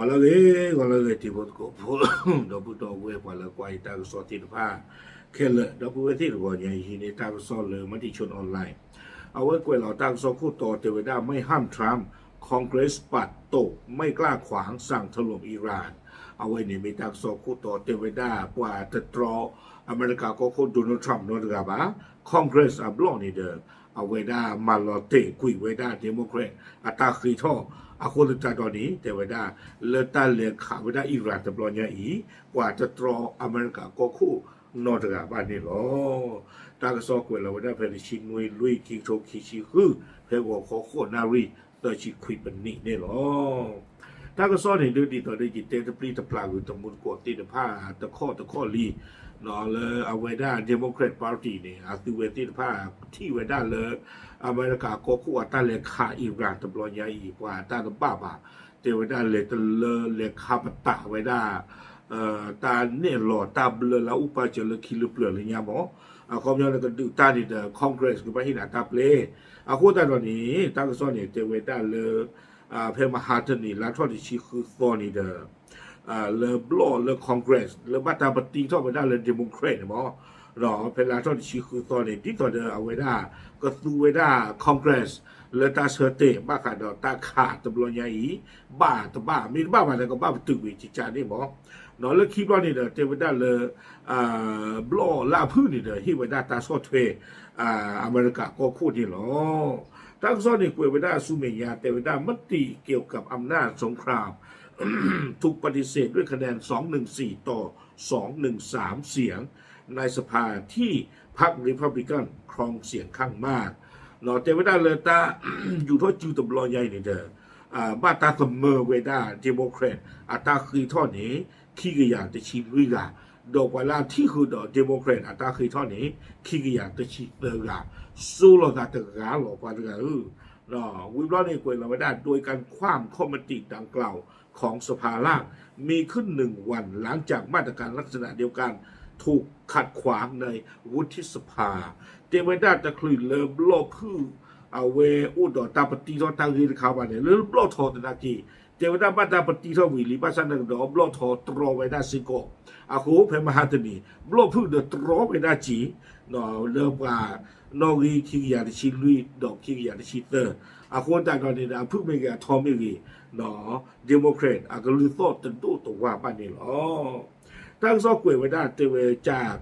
ဂီၤလၢအဂ့ၤ, ဂီၤလၢအဂ့ၤ တံၤဖိသကိးဖိ ဒီပုၢ်ဒီဝဲၢ် ပှၤလၢကွၢ်ယတၢ်ကစီၣ်သ့ၣ်တဖၣ်ခဲလၢာ်, ဒီပုၢ်ဝဲၢ်သ့ၣ်တဂီၤညါအံၤ ဟံးန့ၢ်တၢ်ကစီၣ်လၢ Matichon Online အဝဲကွဲးလီၤတၢ်ကစီၣ်ခိၣ်တီတဲဝဲဒၣ် ไม่ห้าม Trump Congress ปัดตก ไม่กล้าขวางสั่งถล่มอิหร่าน အဝဲန့ၣ်မ့ၢ်တၢ်ကစီၣ်ခိၣ်တီတဲဝဲဒၣ် ပှၤတတြီ အမဲရကၤကီၢ်ခိၣ် Donald Trump နီတဂၤဘၣ်. Congress အဘျီၣ်န့ၣ်ဒီး အဝဲဒၣ်မၤလီၤတဲာ်ကွံာ်ဝဲဒၣ် Democrat အတၢ်ဃ့ထီၣ်အဃိသတးဒီးန့ၣ် တဲဝဲဒၣ် လၢတၢ်လဲၤခးဝဲဒၣ် Iran တဘျီညါအံၤ ပှၤတတြီအမဲရကၤကီၢ်ခိၣ်နီတဂၤဘၣ်န့ၣ်လီၤ. တၢ်ကစီၣ်ကွဲးလီၤဝဲဒၣ်ဖဲတဆံနွံလွံၢ် ခံကထိခံဆံဃု ဖဲဂီၤခီဃိးနၣ်ရံၣ် သၢဆံခွံပနံးန့ၣ်လီၤ. တၢ်ကစီၣ်န့ၣ်ဒ်သိးဒီးယတဲတပျံၤတပျၢ်ဂ့ၤ တမူတကိးသ့ၣ်တဖၣ်တခီၣ်တခီၣ်လံ လၢအဝဲဒၣ် Democrat Party န့ၣ် အသုဝဲသ့ၣ်တဖၣ်ထံၣ်ဝဲဒၣ်လၢ အမဲရကၤကီၢ်ခိၣ်အတၢ်လဲၤခး Iran တဘျီညါအံၤ ပှၤတၢ်တဘၣ်ဘၣ်, တဲဝဲဒၣ်လဲၤတလၢလဲၤခးပတာ်ဝဲဒၣ် တၢ်နဲၣ်လီၤတၢ်ဘျၢလၢအအိၣ်ပာ်စၢၤလၢခံလၢပျၢၤလၢညါမး, အခီပညီန့ၣ်ကဒုးတၢ်န့ၣ်ဒီး Congress ကဘၣ်ဟ့ၣ်နၤတၢ်ပျဲ, အဃိသတးဒီးန့ၣ် တၢ်ကစီၣ်န့ၣ် တဲဝဲဒၣ်လၢ ဖဲမဟါတနံၤ လါထီၣ်တဆံဃုသီန့ၣ်ဒီး လၢဘျီၣ်လၢ Congress လၢဘၣ်တၢ်ပတံထီၣ်ဝဲဒၣ်လၢ Democrat န့ၣ်မး, ဒီးဖဲလါထီၣ်တဆံဃုသီန့ၣ် ဒ်သိးဒီးအဝဲဒၣ် ကသူဝဲဒၣ် Congress လၢတၢ်ဆၢတဲာ်ဘၣ်ဃးဒီးတၢ်ခးတဘျီညါအံၤ ဘၣ်တဘၣ် မ့ၢ်တဘၣ်ဘၣ်ဒီးကဘၣ်ပတုာ်ကွံာ်ကကးန့ၣ်မး, ဒီးလၢခံဘျီန့ၣ်ဒီး တဲဝဲဒၣ်လၢ ဘျီၣ်လၢအဖုၣ်န့ၣ်ဒီး ဟ့ၣ်ဝဲဒၣ်တၢ်ဆီၣ်ထွဲ အမဲရကၤကီၢ်ခိၣ်န့ၣ်လီၤ. တၢ်ကစီၣ်န့ၣ်ကွဲးဝဲဒၣ်ဆူမဲာ်ညါ တဲဝဲဒၣ် มติเกี่ยวกับอำนาจสงคราม ถูกปฏิเสธด้วยคะแนน สองหนึ่งสี่ ต่อ สองหนึ่งสาม เสียง ในสภาที่พรรค Republican ครองเสียงข้างมาก တဲဝဲဒၣ်လၢတၢ် ယူၤထီၣ်စုတဘျီညါအံၤန့ၣ်ဒီး ဘၣ်တၢ်သမၢဝဲဒၣ် Democrat အတၢ်ဃ့ထီၣ်န့ၣ် ခံကယၤတဆံလွံၢ်ဂၤ, ဒီးပှၤလၢအထံၣ်ဃုာ်ဒီး Democrat အတၢ်ဃ့ထီၣ်န့ၣ် ခံကယၤတဆံသၢဂၤ, စိလီၤသးတဂၤလီၤပှၤတဂၤဧၢ. ဝံၤဘျီန့ၣ်ကွဲးလီၤဝဲဒၣ် โดยการคว่ำข้อมติดังกล่าวของสภาล่าง มีขึ้นหนึ่งวันหลังจากมาตรการลักษณะเดียวกันถูกขัดขวางในวุฒิสภา တဲဝဲဒၣ်တချုးလၢဘျီၣ်ဖုၣ် အဝဲအိၣ်ဒီးတၢ်ပတံထီၣ်တၢ်ဂ့ၢ်တခါဘၣ်န့ၣ် လၢဘျီၣ်ထီသနာ်က့ တဲဝဲဒၣ်ဘၣ်တၢ်ပတံထီၣ်ဝံၤလံ ဘၣ်ဆၣ်သနာ်က့ဒီး ဘျီၣ်ထီတြီဝဲဒၣ်စ့ၢ်ကီး, အဃိဖဲမဟါတနံၤ ဘျီၣ်ဖုၣ်ဒီးတြီဝဲဒၣ်စ့ၢ် လၢပှၤနီၣ်ဂံၢ်ခံကယၤတဆံလွံၢ်ဒီးခံကယၤတဆံသၢ, အဃိသတးဒီးန့ၣ်ဒီး အဖုၣ်မ့ၢ်ဂ့ၤအထီမ့ၢ်ဂ့ၤ Democrat အကလုၢ်သီၣ်တဒိၣ်တဝါဘၣ်န့ၣ်လီၤ. တၢ်ကစီၣ်ကွဲးဝဲဒၣ်တဲဝဲ จาก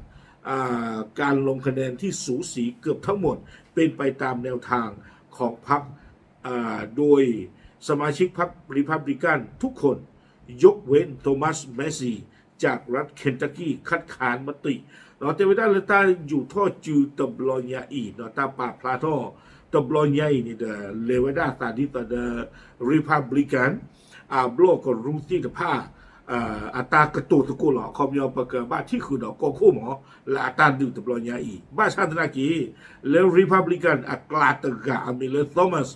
การลงคะแนนที่สูสีเกือบทั้งหมดเป็นไปตามแนวทางของพรรค โดยสมาชิกพรรค Republican ทุกคนยกเว้น Thomas Massie จากรัฐ Kentucky คัดค้านมติ ဒီးတဲဝဲဒၣ်လၢတၢ်ယူၤထီၣ်စုတဘျီညါအံၤ ဒီးတၢ်ပာ်ဖျါထီၣ်တဘျီညါအံၤန့ၣ်ဒီး လဲၤဝဲဒၣ်သးဒ်သိးဒီး Republican အဘျီၣ်ကရူၢ်သ့ၣ်တဖၣ် အတၢ်ကတိၤသကိးလီၤ. အခီပညီပကဘၣ်ထံၣ်ဃုာ်ဒီးကီၢ်ခိၣ်မး လၢအတၢ်ဒုးတဘျီညါအံၤ ဘၣ်ဆၣ်သနာ်က့ လၢ Republican အကျါတဂၤအမံၤလၢ Thomas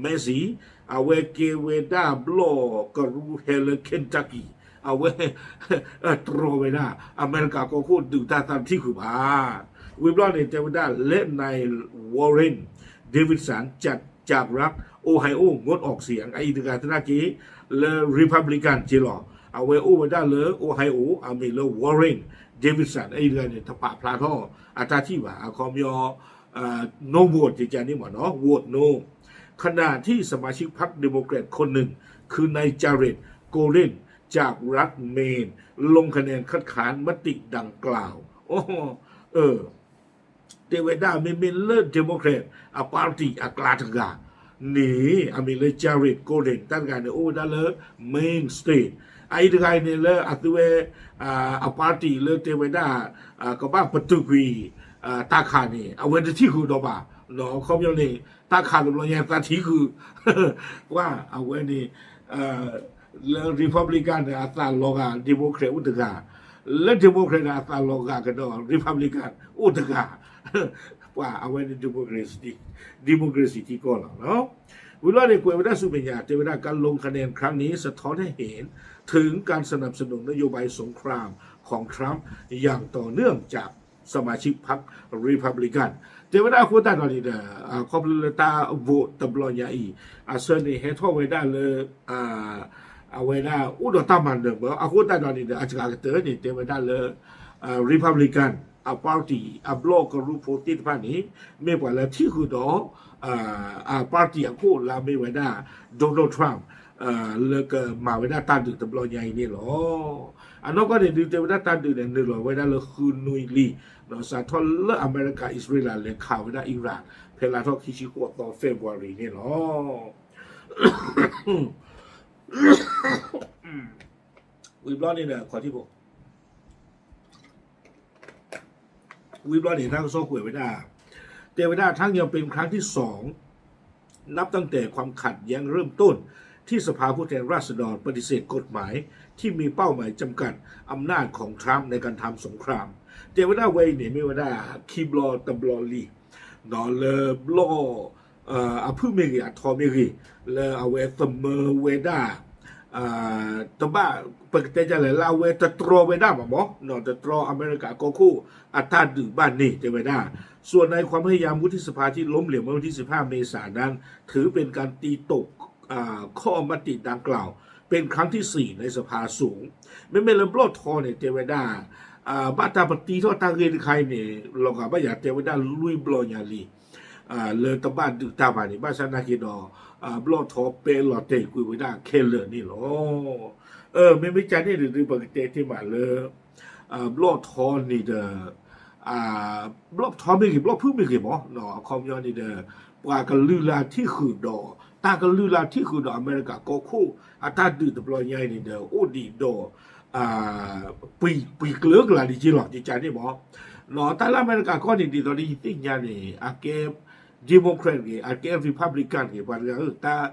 Massie အဝဲကဲဝဲဒၣ်ဘျီၣ်ကရူၢ်ဟဲလၢ Kentucky အဝဲ တြီဝဲဒၣ် အမဲရကၤကီၢ်ခိၣ်ဒုးတၢ်သးတထံၣ်ဃုာ်ဘၣ်. ဝံၤဘျီန့ၣ် တဲဝဲဒၣ် และนาย Warren Davidson จากรัฐ Ohio งดออกเสียง အအံၤတဂၤသနာ်က့ လၢ Republican က့လီၤ. အဝဲအိၣ်ဝဲဒၣ်လၢ Ohio အမံၤလၢ Warren Davidson အအံၤတဂၤန့ၣ် တပာ်ဖျါထီၣ်အတၢ်ထံၣ်ဘၣ်. အခီပညီ no vote ကန့ၣ်မးနီၤ vote no ขณะที่สมาชิกพรรค Democrat คนหนึ่ง คือนาย Jared Golden จากรัฐ Maine ลงคะแนนคัดค้านมติดังกล่าว တဲဝဲဒၣ်မ့မ့ၢ်လၢ Democrat အ party အကျါတဂၤန့ၣ် အမံၤလၢ Jared Golden တၢ်တဂၤန့ၣ် အိၣ်ဝဲဒၣ်လၢ Maine State အအံၤတဂၤအံၤန့ၣ်လၢအသုဝဲ အ party လၢတဲဝဲဒၣ် ကဘၣ်ပတုာ်ကွံာ် တၢ်ခးန့ၣ် အဝဲတထံၣ်ဃုာ်ဒီးဘၣ်. အခီပညီန့ၣ် တၢ်ခးတဘျီညါသးထံၣ်ဃုာ် ပှၤအဝဲန့ၣ် လၢ Republican န့ၣ် အသးလီၤဂာ် Democrat အိၣ်တဂၤ, လၢ Democrat န့ၣ် အသးလီၤဂာ်ကဒီး Republican အိၣ်တဂၤ, ပှၤအဝဲန့ၣ် democracy democracy ထံကီၢ်လီၤ. ဝံၤလီၤန့ၣ် ကွဲးဝဲဒၣ်ဆူမဲာ်ညါ တဲဝဲဒၣ် การลงคะแนนครั้งนี้สะท้อนให้เห็นถึงการสนับสนุนนโยบายสงครามของ Trump อย่างต่อเนื่องจากสมาชิกพรรค Republican တဲဝဲဒၣ်အဃိသတးဒီးန့ၣ်ဒီး ခီဖျိလၢတၢ် vote တဘျီညါအံၤ အဆၢန့ၣ်ဟဲထီၣ်ဝဲဒၣ်လၢ အဝဲဒၣ်အိၣ်ဒီးတၢ်မၤနၢၤမး အဃိသတးဒီးန့ၣ်ဒီး အစှၤကတၢၢ်န့ၣ် တဲဝဲဒၣ်လၢ Republican အ party အဘျီၣ်ကရူၢ်ဖိသ့ၣ်တဖၣ်န့ၣ် မ့ၢ်ပှၤလၢထံၣ်ဃုာ်ဒီး အ party အခိၣ်လၢအမ့ၢ်ဝဲဒၣ် Donald Trump လၢကမၤဝဲဒၣ်တၢ်ဒုးတဘျီညါအံၤန့ၣ်လီၤ. အနီၢ်ကီၢ်န့ၣ်ဒုး တဲဝဲဒၣ်တၢ်ဒုးန့ၣ် နုာ်လီၤဝဲဒၣ်လၢဃုနွံလံ, စးထီၣ်လၢအမဲရကၤ အံၣ်စရ့လးလဲၤခးဝဲဒၣ် Iran ဖဲလါထီၣ်ခံဆံဃိးသီ February န့ၣ်လီၤ. ဝံၤဘျီန့ၣ်ဒီး ခီၣ်ထံးဖိ ဝံၤဘျီန့ၣ် တၢ်ကစီၣ်ကွဲးဝဲဒၣ် တဲဝဲဒၣ် ทั้งยังเป็นครั้งที่สอง นับตั้งแต่ความขัดแย้งเริ่มต้น ที่สภาผู้แทนราษฎรปฏิเสธกฎหมายที่มีเป้าหมายจำกัดอำนาจของทรัมป์ในการทำสงคราม တဲဝဲဒၣ်ဝဲအံၤန့ၣ် မ့ၢ်ဝဲဒၣ်ခံဘျီတဘျီလံ လၢဘျီၣ် အဖုၣ်မ့ၢ်ဂ့ၤ အထီမ့ၢ်ဂ့ၤ လၢအဝဲသမၢဝဲဒၣ် တဘၣ် ပကတဲဒ်လဲၣ် လၢအဝဲတတြီဝဲဒၣ်ဘၣ်မး တတြီအမဲရကၤကီၢ်ခိၣ်အတၢ်ဒုးဘၣ်န့ၣ် တဲဝဲဒၣ် ส่วนในความพยายามวุฒิสภาเมษานั้น ถือเป็นการตีตกข้อมติดังกล่าวเป็นครั้งที่สี่ในสภาสูง မ့မ့ၢ်လၢဘျီၣ်ထီန့ၣ် တဲဝဲဒၣ် ဘၣ်တၢ်ပတံထီၣ်တၢ်ဂ့ၢ်တခါအံၤန့ၣ် လီၤဂာ်ဘၣ်ယၤတဲဝဲဒၣ်လွံၢ်ဘျီညါလံ လၢတဘၣ်ဒုးတၢ်ဘၣ်န့ၣ် ဘၣ်ဆၣ်သနာ်က့ဒီး ဘျီၣ်ထီပဲလီၤတဲာ်ကွံာ်ဝဲဒၣ်ခဲလၢာ်န့ၣ်လီၤ. မ့မ့ၢ်ကန့ၣ်ဒီး ပကတဲတ့ၢ်မးလၢ ဘျီၣ်ထီန့ၣ်ဒီး ဘျီၣ်ထီမ့ၢ်ဂ့ၤ ဘျီၣ်ဖုၣ်မ့ၢ်ဂ့ၤမး အခီပညီန့ၣ်ဒီး ပှၤကလုာ်လၢထံၣ်ဃုာ်ဒီး တၢ်ကလုာ်လၢထံၣ်ဃုာ်ဒီးအမဲရကၤကီၢ်ခိၣ်အတၢ်ဒုးတဘျီညါအံၤန့ၣ်ဒီး အိၣ်ဒံးဒီး ပှဲၤကျၢၤကလးဒံးက့လီၤ ကကန့ၣ်မး တၢ်လၢအမဲရကၤကီၢ်န့ၣ် ဒ်သိးဒီးယသ့ၣ်ညါန့ၣ် အကဲ Democrat ဂ့ၤ အကဲ Republican ဂ့ၤ ပှၤတဂၤဧၢ တၢ်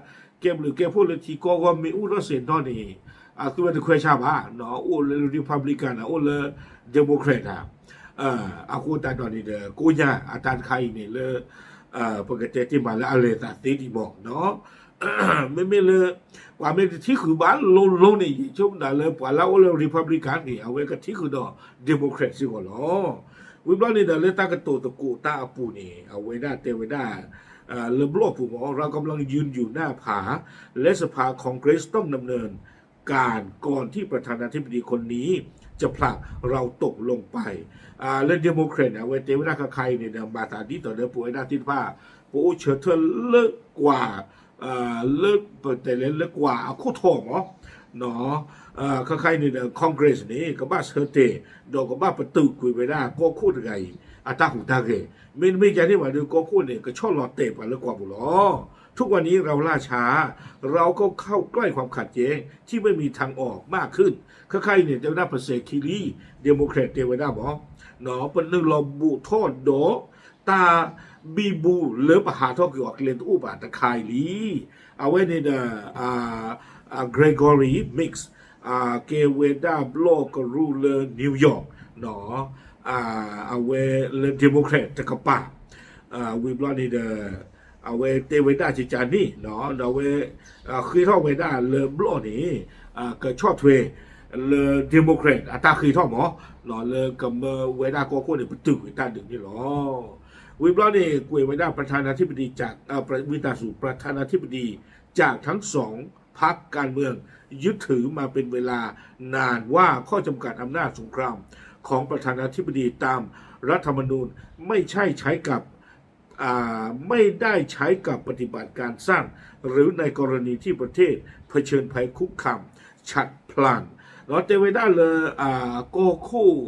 ကဲဘျုးကဲဖှိၣ်လၢထံကီၢ်ဂီၢ် မ့ၢ်အိၣ်ထီၣ်စဲးဒီးန့ၣ် အသုဝဲတခွဲးဆါဘၣ် အိၣ်လၢ Republican အိၣ်လၢ Democrat အဃိသတးဒီးန့ၣ်ဒီး ကိးညါအတၢ်တခါအံၤန့ၣ်လၢ ပကတဲတ့ၢ်မးလၢအလဲၤသးသ့ဒံးမး မ့မ့ၢ်လၢ ပှၤမ့ၢ်တထံၣ်ဃုာ်ဘၣ်လိၤလိၤန့ၣ် ယဆိကမိၣ်လၢပှၤလၢအအိၣ်လၢ Republican န့ၣ် အဝဲကထံၣ်ဃုာ်ဒီး Democrat စ့ၢ်ကီးလီၤ. ဝံၤဘျီန့ၣ်ဒီး လၢတၢ်ကတိၤသကိးတၢ်အပူၤန့ၣ် အဝဲဒၣ်တဲဝဲဒၣ် လၢဘျီၣ်ပူၤမး เรากำลังยืนอยู่หน้าผา และสภาคองเกรสต้องดำเนินการก่อนที่ประธานาธิบดีคนนี้จะผลักเราตกลงไป လၢ Democrat န့ၣ် အဝဲတဲဝဲဒၣ်ခါခါအံၤန့ၣ်ဒီး မၤသးဒ်သိးဒီးပဝဲဒၣ်သ့ၣ်တဖၣ် ပအိၣ်ဆၢထၢၣ်လၢကွၢ် လၢပတဲလဲၣ်လၢကွၢ်အခိၣ်ထီၣ်မး ခါခါအံၤန့ၣ်ဒီး Congress န့ၣ် ကဘၣ်ဆၢတဲာ် ဒီးကဘၣ်ပတုာ်ကွံာ်ဝဲဒၣ်ကီၢ်ခိၣ်တဂၤအံၤ အတၢ်ဟူးတၢ်ဂဲၤ မ့တမ့ၢ်ကန့ၣ်ဘၣ်ဒီး ကီၢ်ခိၣ်န့ၣ် ကဆီၣ်လီၤတဲာ်ပှၤလၢကွၢ်ပူၤလီၤ. ทุกวันนี้เราล่าช้า เราก็เข้าใกล้ความขัดแย้งที่ไม่มีทางออกมากขึ้น ခါခါအံၤန့ၣ် တဲဝဲဒၣ်ပစဲၤခံလံ Democrat တဲဝဲဒၣ်မး ပနုာ်လီၤဘူးထီၣ်ဒီး တၢ်ဘံဘူလၢပဟးထီၣ်ကွံာ်အီၤကျဲတအိၣ်ဘၣ်တခါအံၤလံ. အဝဲန့ၣ်ဒီး Gregory Meeks ကဲဝဲဒၣ်ဘျီၣ်ကရူၢ်လၢ New York အဝဲလၢ Democrat တကပၤ ဝံၤဘျီန့ၣ်ဒီး အဝဲတဲဝဲဒၣ်ကကန့ၣ် ဒီးအဝဲ ဃ့ထီၣ်ဝဲဒၣ်လၢဘျီၣ်န့ၣ် ကဆီၣ်ထွဲ လၢ Democrat အတၢ်ဃ့ထီၣ်မး လၢကမၢဝဲဒၣ်ကီၢ်ခိၣ်န့ၣ် ပတုာ်ကွံာ်တၢ်ဒုးန့ၣ်လီၤ. ဝံၤဘျီန့ၣ် ကွဲးဝဲဒၣ် ประธานาธิบดีจาก ဝံသးစူၤ ประธานาธิบดีจากทั้งสองพรรคการเมืองยึดถือมาเป็นเวลานานว่าข้อจำกัดอำนาจสงครามของประธานาธิบดีตามรัฐธรรมนูญไม่ใช่ใช้กับ ไม่ได้ใช้กับปฏิบัติการสร้าง หรือในกรณีที่ประเทศเผชิญภัยคุกคาม ฉับพลัน ဒီးတဲဝဲဒၣ်လၢ ကီၢ်ခိၣ်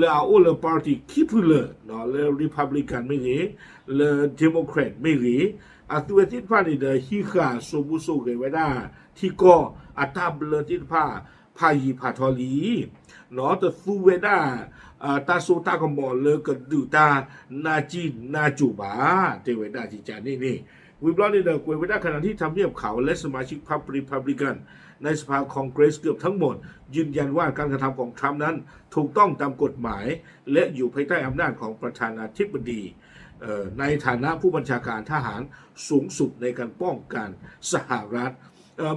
လၢအအိၣ်လၢ party ခံဖုလၢာ် လၢ Republican မ့ၢ်ဂ့ၤ လၢ Democrat မ့ၢ်ဂ့ၤ အသုဝဲသ့ၣ်တဖၣ်န့ၣ်ဒီး ဟံးဃာ်စိာ်ဘှံးစိာ်ဂဲၤဝဲဒၣ် ထံကီၢ်အတၢ်ဘျၢသ့ၣ်တဖၣ် ဖးယံၤဖးထီလံ တသူဝဲဒၣ် တၢ်စိတၢ်ကမီၤလၢကဒုးတၢ်နးကံၢ်နးစိၤဘၣ် တဲဝဲဒၣ်ကကန့ၣ်န့ၣ် ဝံၤဘျီန့ၣ်ဒီး ကွဲးဝဲဒၣ် ขณะที่ทำเนียบขาว และสมาชิกพรรค Republican ในสภา Congress เกือบทั้งหมดยืนยันว่าการกระทำของทรัมป์นั้นถูกต้องตามกฎหมายและอยู่ภายใต้อำนาจของประธานาธิบดีในฐานะผู้บัญชาการทหารสูงสุดในการป้องกันสหรัฐ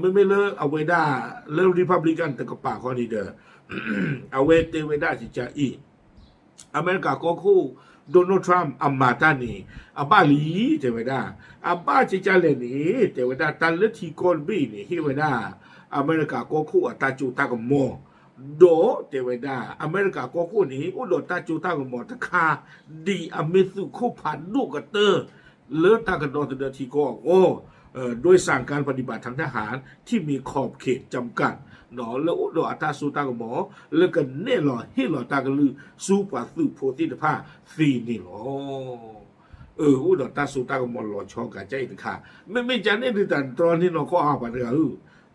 မ့မ့ၢ်လၢအဝဲဒၣ် လၢ Republican တကပၤဃီန့ၣ်ဒီး အဝဲတဲဝဲဒၣ်ကကအံၤ အမဲရကၤကီၢ်ခိၣ် Donald Trump အမၤတၢ်န့ၣ် အဘၣ်လံ တဲဝဲဒၣ် အဘၣ်ကကလဲၣ်န့ၣ် တဲဝဲဒၣ် တၢ်လၢထံကီၢ်တဘ့ၣ်အံၤန့ၣ် ဟ့ၣ်ဝဲဒၣ် အမဲရကၤကီၢ်ခိၣ်အတၢ်စိတၢ်ကမီၤ, ဒီးတဲဝဲဒၣ် အမဲရကၤကီၢ်ခိၣ်န့ၣ် အိၣ်ဒီးတၢ်စိတၢ်ကမီၤတခါ ဒ်အမ့ၢ်သုးခိၣ်ဖးဒိၣ်ကတၢၢ် လၢတၢ်ကဒီသဒၢထံကီၢ်အဂီၢ်, ด้วยสั่งการปฏิบัติทางทหารที่มีขอบเขตจำกัด လၢအိၣ်ဒီးအတၢ်စိတၢ်ကမီၤ လၢကနဲၣ်လီၤဟ့ၣ်လီၤတၢ်ကလုၢ်ဆူပှၤသုးဖိသ့ၣ်တဖၣ်သ့န့ၣ်လီၤ. အၢ အိၣ်ဒီးတၢ်စိတၢ်ကမီၤလီၤဆီကးကအံၤတခါ, မ့မ့ၢ်ကန့ၣ်ဒုးတၢ်တြီန့ၢ်နီၢ်ကီၢ်အါပှၤတဂၤဧ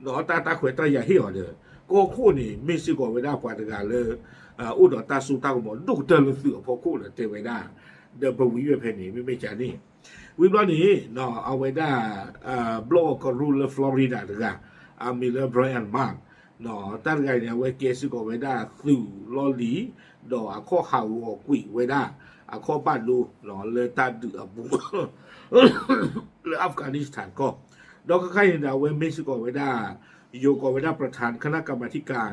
ၢ, တၢ်တၢ်ခွဲးတၢ်ယာ်ဟ့ၣ်အီၤဒီး ကီၢ်ခိၣ်န့ၣ် မ့ၢ်စ့ၢ်ကီးဝဲဒၣ်ပှၤတဂၤလၢ အိၣ်ဒီးတၢ်စိတၢ်ကမီၤဒိၣ်ကတၢၢ်လၢသုးအဖီခိၣ်လၢတဲဝဲဒၣ်, ဒီးပဝံၤဝဲဖဲန့ၣ် မ့မ့ၢ်ကန့ၣ် ဝံၤဘျီန့ၣ် အဝဲဒၣ် ဘျီၣ်ကရူၢ်လၢ Florida တဂၤ အမံၤလၢ Brian Mark တၢ်တဂၤအံၤန့ၣ် အဝဲကဲစ့ၢ်ကီးဝဲဒၣ်သုးလီၢ်လံၤ ဒီးအခီၣ်ဟးဂီၤကွံာ်ဝဲဒၣ် အခီၣ်ဘၣ်ဒိ လၢတၢ်ဒုးအပူၤ လၢ Afghanistan ကီၢ်, ဒီးခဲခါအံၤန့ၣ်ဒီး အဝဲမ့ၢ်စ့ၢ်ကီးဝဲဒၣ် ယိၤကီးဝဲဒၣ် ประธานคณะกรรมาธิการ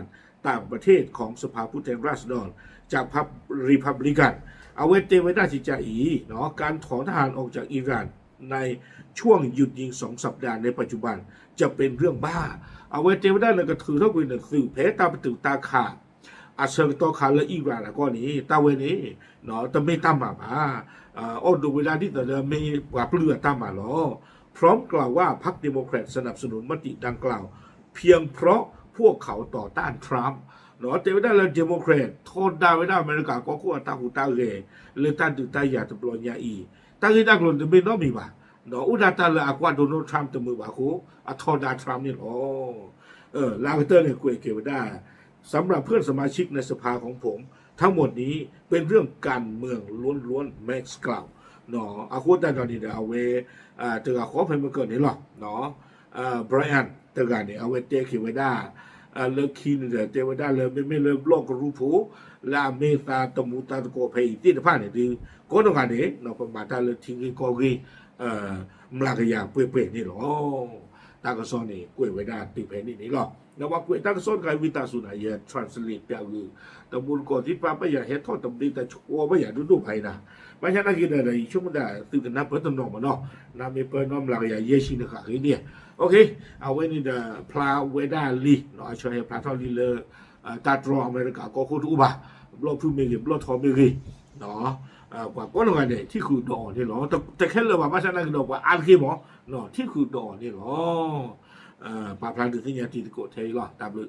ต่างประเทศของสภาผู้แทนราษฎรจากพรรค Republican အဝဲတဲဝဲဒၣ်စံးကါအံၤ การถอนทหารออกจากอิหร่านในช่วงหยุดยิงสองสัปดาห์ในปัจจุบันจะเป็นเรื่องบ้า အဝဲတဲဝဲဒၣ်လၢကထုးထီၣ်ကွံာ်န့ၣ်သုးဖဲတၢ်ပတုာ်တၢ်ခး အဆၢကတီၢ်ခါလၢအံရၣ်အကီၢ်န့ၣ် တၢ်ဝဲန့ၣ် တမ့ၢ်တၢ်မၤဘၣ်. အီၣ်ဒိးဝဲဒၣ်ဒ်သိးလၢမ့ၢ်ပှၤပျုၢ်အတၢ်မၤလီၤ. Trump กล่าวว่าพรรคเดโมแครตสนับสนุนมติดังกล่าวเพียงเพราะพวกเขาต่อต้าน Trump တဲဝဲဒၣ်လၢ Democrat ထီဒါဝဲဒၣ်အမဲရကၤကီၢ်ခိၣ်အတၢ်ဟူးတၢ်ဂဲၤ လၢတၢ်ဒုးတၢ်ယၤတဘျီညါအံၤ တၢ်ဂ့ၢ်တၢ်ကျိၤန့ၣ်တမ့ၢ်နီတမံၤဘၣ်. အိၣ်ဒၣ်တၢ်လၢအကွၢ် Donald Trump တမုာ်ဘၣ်အဃိ အထီဒါ Trump န့ၣ်လီၤ. လၢအကတၢၢ်န့ၣ် ကွဲးက့ၤဝဲဒၣ် สำหรับเพื่อนสมาชิกในสภาของผม ทั้งหมดนี้เป็นเรื่องการเมืองล้วนๆ Max กล่าว အဃိသတးဒီးန့ၣ်ဒီး အဝဲ တဂၤဃီဖဲမ့ၢ်ကၢၢ်န့ၣ်လီၤ. Brian တဂၤန့ၣ် အဝဲတဲက့ၤဝဲဒၣ် လၢခံန့ၣ်ဒီး တဲဝဲဒၣ်လၢမ့မ့ၢ်လၢဘျီၣ်ကရူၢ်ဖိ လၢအမ့ၢ်သးတမူသးသကိးဖဲအံၤသ့ၣ်တဖၣ်န့ၣ်ဒုး ကိးနီၢ်ဂၤဒဲး ပမၤတၢ်လၢထံဂ့ၢ်ကီၢ်ဂ့ၢ် မျးကယၤပှဲၤပှဲၤန့ၣ်လီၤ. တၢ်ကစီၣ်န့ၣ် ကွဲးဝဲဒၣ်တုၤဖဲန့ၣ်န့ၣ်လီၤ. ဒီးပှၤကွဲးတၢ်ကစီၣ်တခါ ဝံသးစူၤနၤ ယ translate ပျးဂုာ် တမူတကိးသ့ၣ်တဖၣ်ဘၣ်ယၤဟဲထီၣ်တဘျ့တဆှီဘၣ်ယၤဒိၣ်ဒိၣ်ဖးအံၤနၤ, ဘၣ်ဆၣ်နာ်က့ဒီး ယဆိကမိၣ်ဒၣ်သုကနၢ်ပၢၢ်တနီၤမ့ၢ်နီၤ, နမ့ၢ်ပၢၢ်နီၢ်မျးကယၤယဲၢ်ဆံနဃၣ်ဂ့ၤန့ၣ်, အဝဲန့ၣ်ဒီး ဖျါဝဲဒၣ်လံ အဆၢဟဲဖျါထီၣ်လံလၢ တၢ်တြီအမဲရကၤကီၢ်ခိၣ်တအိၣ်ဘၣ်, ဘျီၣ်ဖုၣ်မ့ၢ်ဂ့ၤ ဘျီၣ်ထီမ့ၢ်ဂ့ၤ ပှၤကိးနီၢ်ဂၤဒဲး ထံၣ်ဃုာ်ဒီးအီၤန့ၣ်လီၤ. တခဲလၢာ်ဘၣ် ဘၣ်ဆၣ်နာ်က့ဒီး ပှၤအါတက့ၢ်မ့ၢ် ထံၣ်ဃုာ်ဒီးအီၤန့ၣ်လီၤ. ပာ်ဖျါဒုးသ့ၣ်ညါတံၤသကိးထဲအံၤလီၤ. တၢ်ဘျုး